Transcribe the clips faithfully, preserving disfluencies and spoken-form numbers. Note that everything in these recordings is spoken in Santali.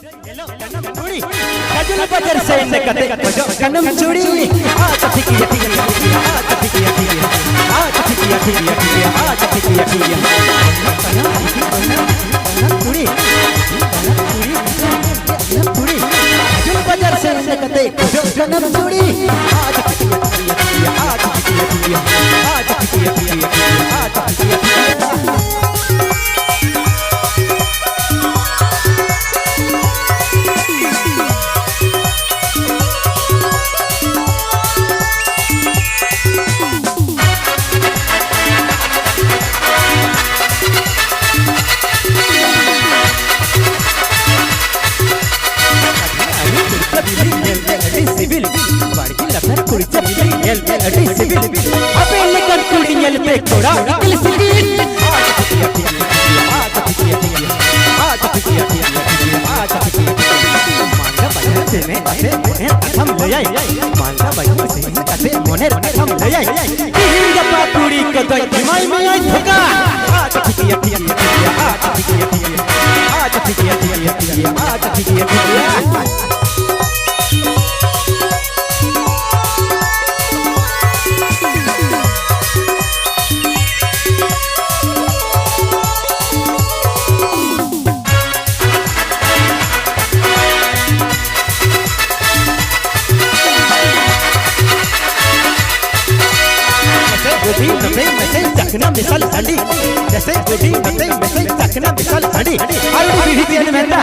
ᱠᱩᱲᱤ, ᱠᱟᱡᱚᱞ ᱵᱟᱡᱟᱨ ᱥᱮᱱ ᱠᱟᱛᱮ ᱠᱷᱚᱡᱚᱜ ᱠᱟᱱᱟᱢ ᱪᱩᱲᱤ᱾ ᱟᱪᱪᱷᱟ ᱴᱷᱤᱠ ᱜᱮᱭᱟ, ᱴᱷᱤᱠ ᱜᱮᱭᱟ, ᱴᱷᱤᱠ ᱜᱮᱭᱟ, ᱟᱪᱪᱷᱟ ᱴᱷᱤᱠ ᱜᱮᱭᱟ, ᱴᱷᱤᱠ ᱜᱮᱭᱟ, ᱟᱪᱪᱷᱟ ᱴᱷᱤᱠ ᱜᱮᱭᱟ, ᱴᱷᱤᱠ ᱜᱮᱭᱟ, ᱟᱪᱪᱷᱟ ᱴᱷᱤᱠ ᱜᱮᱭᱟ, ᱴᱷᱤᱠ ᱜᱮᱭᱟ᱾ ᱠᱩᱲᱤ, ᱠᱩᱲᱤ, ᱠᱩᱲᱤ, ᱠᱟᱡᱚᱞ ᱵᱟᱡᱟᱨ ᱥᱮᱱ ᱠᱟᱛᱮ ᱠᱷᱚᱡᱚᱜ ᱠᱟᱱᱟᱢ ᱪᱩᱲᱤ᱾ ᱟᱪᱪᱷᱟ ᱴᱷᱤᱠ ᱜᱮᱭᱟ, ᱴᱷᱤᱠ ᱜᱮᱭᱟ, ᱴᱷᱤᱠ ᱜᱮᱭᱟ, ᱟᱪᱪᱷᱟ ᱴᱷᱤᱠ ᱜᱮᱭᱟ, ᱴᱷᱤᱠ ᱜᱮᱭᱟ, ᱟᱪᱪᱷᱟ ᱴᱷᱤᱠ ᱜᱮᱭᱟ, ᱴᱷᱤᱠ ᱜᱮᱭᱟ᱾ ᱟᱹᱰᱤ ᱠᱩᱲᱤ ᱪᱮᱫ ᱵᱤᱞᱤ ᱧᱮᱞ ᱛᱮ ᱟᱹᱰᱤ ᱥᱤᱵᱤᱞ᱾ ᱵᱟᱲᱜᱮ ᱞᱟᱛᱟᱨ ᱠᱩᱲᱤ ᱪᱮᱫ ᱵᱤᱞᱤ ᱧᱮᱞ ᱛᱮ ᱟᱹᱰᱤ ᱥᱤᱵᱤᱞ᱾ ᱟᱯᱮ ᱞᱮᱠᱟᱱ ᱠᱩᱲᱤ ᱧᱮᱞ ᱛᱮ ᱠᱚᱲᱟ ᱤᱠᱤᱞ ᱥᱤᱵᱤᱞ᱾ ᱢᱟᱞᱫᱟ ᱵᱟᱡᱟᱨ ᱥᱮᱱ ᱠᱟᱛᱮ ᱢᱚᱱᱮᱨ ᱠᱟᱛᱷᱟᱢ ᱞᱟᱹᱭᱟᱭ᱾ ᱢᱟᱞᱫᱟ ᱵᱟᱡᱟᱨ ᱥᱮᱱ ᱠᱟᱛᱮ ᱢᱚᱱᱮᱨ ᱠᱟᱛᱷᱟᱢ ᱞᱟᱹᱭᱟᱭ᱾ ᱛᱤᱦᱤᱧ ᱜᱟᱯᱟ ᱠᱩᱲᱤ ᱠᱚᱫᱚᱭ ᱮᱢᱟᱭ ᱢᱮᱭᱟᱭ ᱫᱷᱳᱠᱟ᱾ ᱟᱪᱪᱷᱟ ᱴᱷᱤᱠ ᱜᱮᱭᱟ, ᱴᱷᱤᱠ ᱜᱮᱭᱟ, ᱴᱷᱤᱠ ᱜᱮᱭᱟ, ᱟᱪᱪᱷᱟ ᱴᱷᱤᱠ ᱜᱮᱭᱟ, ᱴᱷᱤᱠ ᱜᱮᱭᱟ, ᱟᱪᱪᱷᱟ ᱴᱷᱤᱠ ᱜᱮᱭᱟ, ᱴᱷᱤᱠ ᱜᱮᱭᱟ, ᱟᱪᱪᱷᱟ ᱴᱷᱤᱠ ᱜᱮᱭᱟ, ᱴᱷᱤᱠ ᱜᱮᱭᱟ᱾ ᱡᱟᱹᱥᱮ ᱵᱩᱰᱷᱤ ᱱᱚᱛᱮ ᱢᱮᱥᱮ ᱪᱟᱠᱷᱱᱟ ᱢᱮᱥᱟᱞ ᱦᱟᱺᱰᱤ᱾ ᱡᱟᱹᱥᱮ ᱵᱩᱰᱷᱤ ᱱᱚᱛᱮ ᱢᱮᱥᱮ ᱪᱟᱠᱷᱱᱟ ᱢᱮᱥᱟᱞ ᱦᱟᱺᱰᱤ᱾ ᱟᱨ ᱩᱱᱤ ᱵᱤᱲᱤ ᱪᱮᱫ ᱮ ᱢᱮᱱᱫᱟ?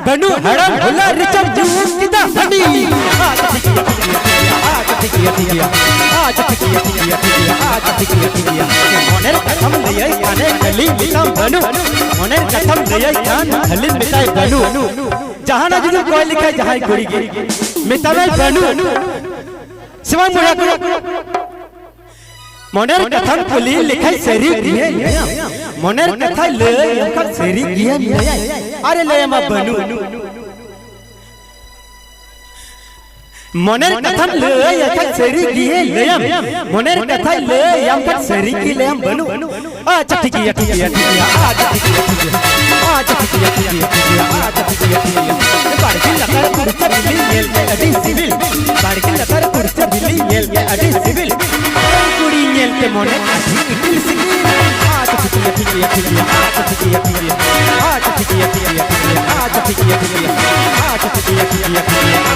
ᱵᱟᱹᱱᱩ ᱦᱟᱲᱟᱢ ᱦᱚᱞᱟ ᱨᱮᱪᱚᱢ ᱧᱩ ᱠᱮᱫᱟ ᱦᱟᱺᱰᱤ᱾ ᱟᱪᱪᱷᱟ ᱴᱷᱤᱠ ᱜᱮᱭᱟ, ᱴᱷᱤᱠ ᱜᱮᱭᱟ, ᱴᱷᱤᱠ ᱜᱮᱭᱟ, ᱟᱪᱪᱷᱟ ᱴᱷᱤᱠ ᱜᱮᱭᱟ, ᱴᱷᱤᱠ ᱜᱮᱭᱟ, ᱟᱪᱪᱷᱟ ᱴᱷᱤᱠ ᱜᱮᱭᱟ, ᱴᱷᱤᱠ ᱜᱮᱭᱟ, ᱟᱪᱪᱷᱟ ᱴᱷᱤᱠ ᱜᱮᱭᱟ, ᱴᱷᱤᱠ ᱜᱮᱭᱟ᱾ ᱢᱚᱱᱮᱨ ᱠᱟᱛᱷᱟᱢ ᱞᱟᱹᱭᱟᱭ ᱠᱷᱟᱱᱮ ᱠᱷᱟᱹᱞᱤ ᱢᱮᱛᱟᱢ ᱵᱟᱹᱱᱩ᱾ ᱢᱚᱱᱮᱨ ᱠᱟᱛᱷᱟᱢ ᱞᱟᱹᱭᱟᱭ ᱠᱷᱟᱱ ᱠᱷᱟᱹᱞᱤ ᱢᱮᱛᱟᱭ ᱵᱟᱹᱱᱩ᱾ ᱡᱟᱦᱟᱱᱟᱜ ᱡᱩᱫᱤᱢ ᱠᱚᱭ ᱞᱮᱠᱷᱟᱡ ᱡᱟᱦᱟᱸᱭ ᱠᱩᱲᱤ ᱜᱮ ᱢᱮᱛᱟᱢᱟᱭ ᱵᱟᱹᱱᱩ᱾ ᱥᱮ ᱵᱟᱝ ᱵᱚᱭᱦᱟ ᱠᱚ? ᱢᱚᱱᱮᱨ ᱠᱟᱛᱷᱟᱢ ᱠᱩᱞᱤ ᱞᱮᱠᱷᱟᱡ ᱥᱟᱹᱨᱤ ᱜᱮ ᱞᱟᱹᱭᱟᱢ᱾ ᱢᱚᱱᱮᱨ ᱠᱟᱛᱷᱟᱭ ᱞᱟᱹᱭ ᱟᱢ ᱠᱷᱟᱱ ᱥᱟᱹᱨᱤ ᱜᱮ ᱞᱟᱹᱭᱟᱭ᱾ ᱟᱨᱮ ᱞᱟᱹᱭ ᱟᱢᱟ ᱵᱟᱹᱱᱩ᱾ ᱢᱚᱱᱮᱨ ᱠᱟᱛᱷᱟᱢ ᱞᱟᱹᱭ ᱟᱢ ᱠᱷᱟᱱ ᱥᱟᱹᱨᱤ ᱜᱮ ᱞᱟᱹᱭᱟᱢ᱾ ᱢᱚᱱᱮᱨ ᱠᱟᱛᱷᱟᱭ ᱞᱟᱹᱭ ᱟᱢ ᱠᱷᱟᱱ ᱥᱟᱹᱨᱤ ᱜᱮ ᱞᱟᱹᱭᱟᱢ ᱵᱟᱹᱱᱩ᱾ ᱟᱪᱪᱷᱟ ᱴᱷᱤᱠ ᱜᱮᱭᱟ, ᱴᱷᱤᱠ ᱜᱮᱭᱟ, ᱴᱷᱤᱠ ᱜᱮᱭᱟ, ᱟᱪᱪᱷᱟ ᱴᱷᱤᱠ ᱜᱮᱭᱟ, ᱴᱷᱤᱠ ᱜᱮᱭᱟ, ᱟᱪᱪᱷᱟ ᱴᱷᱤᱠ ᱜᱮᱭᱟ, ᱴᱷᱤᱠ ᱜᱮᱭᱟ, ᱟᱪᱪᱷᱟ ᱴᱷᱤᱠ ᱜᱮᱭᱟ, ᱴᱷᱤᱠ ᱜᱮᱭᱟ᱾ ᱟᱹᱰᱤ ᱥᱤᱵᱤᱞ᱾ ᱵᱟᱲᱜᱮ ᱞᱟᱛᱟᱨ ᱠᱩᱲᱪᱟᱹ ᱵᱤᱞᱤ ᱧᱮᱞ ᱛᱮ ᱟᱹᱰᱤ ᱥᱤᱵᱤᱞ᱾ ᱠᱩᱲᱤ ᱧᱮᱞ ᱛᱮ ᱢᱚᱱᱮ ᱟᱹᱰᱤ ᱤᱯᱤᱞ ᱥᱤᱵᱤᱞ᱾ ᱟᱪᱪᱷᱟ ᱴᱷᱤᱠ ᱜᱮᱭᱟ, ᱴᱷᱤᱠ ᱜᱮᱭᱟ, ᱴᱷᱤᱠ ᱜᱮᱭᱟ, ᱟᱪᱪᱷᱟ ᱴᱷᱤᱠ ᱜᱮᱭᱟ, ᱴᱷᱤᱠ ᱜᱮᱭᱟ, ᱟᱪᱪᱷᱟ ᱴᱷᱤᱠ ᱜᱮᱭᱟ, ᱴᱷᱤᱠ ᱜᱮᱭᱟ, ᱴᱷᱤᱠ ᱜᱮᱭᱟ, ᱟᱪᱪᱷᱟ ᱴᱷᱤᱠ ᱜᱮᱭᱟ, ᱴᱷᱤᱠ ᱜᱮᱭᱟ, ᱟᱪᱪᱷᱟ ᱴᱷᱤᱠ ᱜᱮᱭᱟ, ᱴᱷᱤᱠ ᱜᱮᱭᱟ, ᱴᱷᱤᱠ ᱜᱮᱭᱟ,